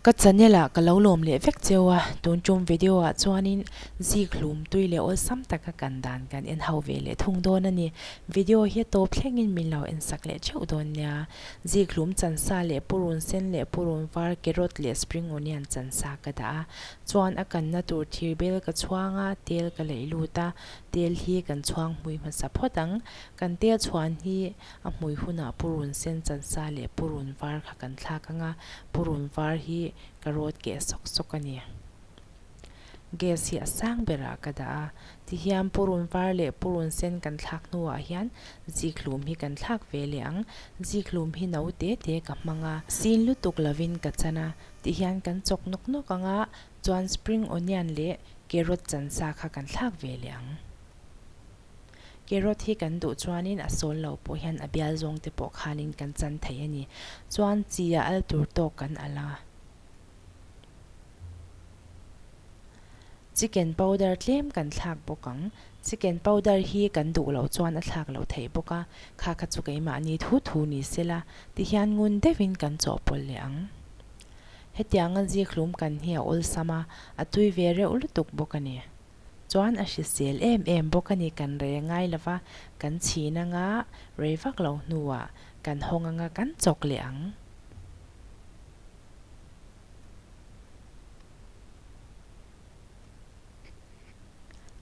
Ka channel ah ka lo lawm leh vek cheu a, tun tum video ah chuanin zik hlum tui leh awlsam taka kan dan kan en ho ve leh thung dawn a ni. Video hi a tawp thlengin min lo en sak leh theuh dawn nia. Zik hlum chansa leh purun sen leh purun var, carrot leh spring onion chansa ka dah a, chuan a kanna tur thir bel ka chhuang a, tel ka leih lut a, tel hi kan chhuang hmui hmasa phawt ang. Kan tel chhuan hi A hmui hunah purun sen chansa leh purun var kha kan thlak ang a, purun var hi ka rawt keh sawk sawk a ni. Gas hi a sang berah ka dah a, tihian purun var leh purun sen kan thlak hnuah hian zikhlum hi kan thlak ve leh ang. Zikhlum hi no te te ka hmang a, sin lutuk lovin ka chan a, tihian kan chawk nawk nawk ang a, chuan spring onion leh carrot chansa kha kan thlak ve leh ang. Carrot hi kan duh chuanin a sawl lo pawh hian a bial zawng te pawh khanin kan chan thei a ni. Chuan chi a al tur tawk kan al a. Chicken powder tlem kan thlak bawk ang. Chicken powder hi kan duh loh chuan a thlak loh theih bawk a, kha kha chu keimahni thu thu ni sela tihian ngun deuhin kan chawhpawlh leh ang. Hetianga zikhlum kan hi a awlsam a, a tui ve reuh lutuk bawk a ni. Chuan a hrisel em em bawk a ni kan rei ngai lo va, kan chhin anga rei vak lo hnuah kan hawng anga kan chawk leh ang.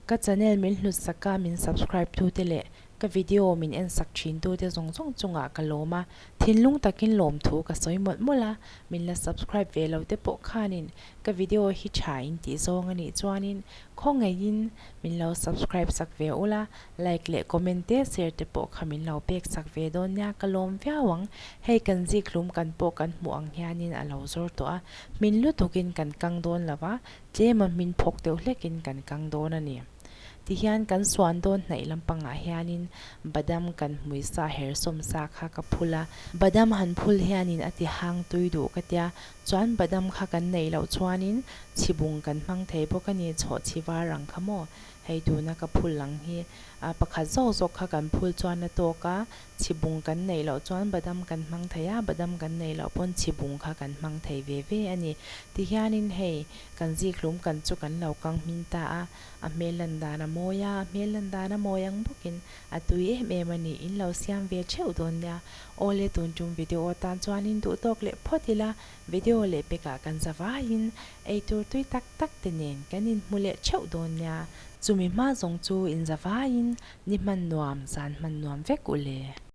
Ka channel min hlut sak a, min subscribe tute leh ka video min en sak thin tute zawng zawng chungah ka lawm a, thinlung takin lawmthu ka sawi mawlh mawlh a, min la subscribe ve lo te pawh khanin Ka video hi tha in tih zawng a nih chuanin khawngaihin min lo subscribe sak ve ula, like leh comment te share te pawh kha min lo pek sak ve dawn nia ka lawm viau ang. Hei kan zikhlum kan pawh kan hmuh ang hianin a lo zawr tawh a, hmin lutukin kan kang dawn lo va, tlema hmin phawk deuh hlekin kan kang dawn a ni. Tihian kan suan dawn hnaih lampangah hianin badam kan hmui sa her sawm sa kha ka phul a, badam han phul hianin a ti hang tui duh ka tia, Chuan badam kha kan neih loh chuanin chhibung kan hmang thei bawk a ni, chhawhchhi var ang kha maw? Hei tuna ka phul ang hi a pakhat zawk zawk kha kan phul chuan a tawk a, chhibung kan neih loh chuan badam kan hmang thei a, badam kan neih loh pawn chhibung kha kan hmang thei ve ve a ni. Tihianin hei kan zikhlum kan chu kan lo kang hmin ta a, a hmel lan dan a mawi a, a hmel lan dan a mawi ang bawkin a tui em em a ni, in lo siam ve theuh dawn nia. Awle tun tum video atan chuanin duh tawk leh phawt ila, video leh pekah kan za vaiin eitur tui tak tak te nen kan inhmu leh theuh dawn nia. Chumi hma zawng chu inza vaiin ni hman nuam, zan hman nuam vek u le.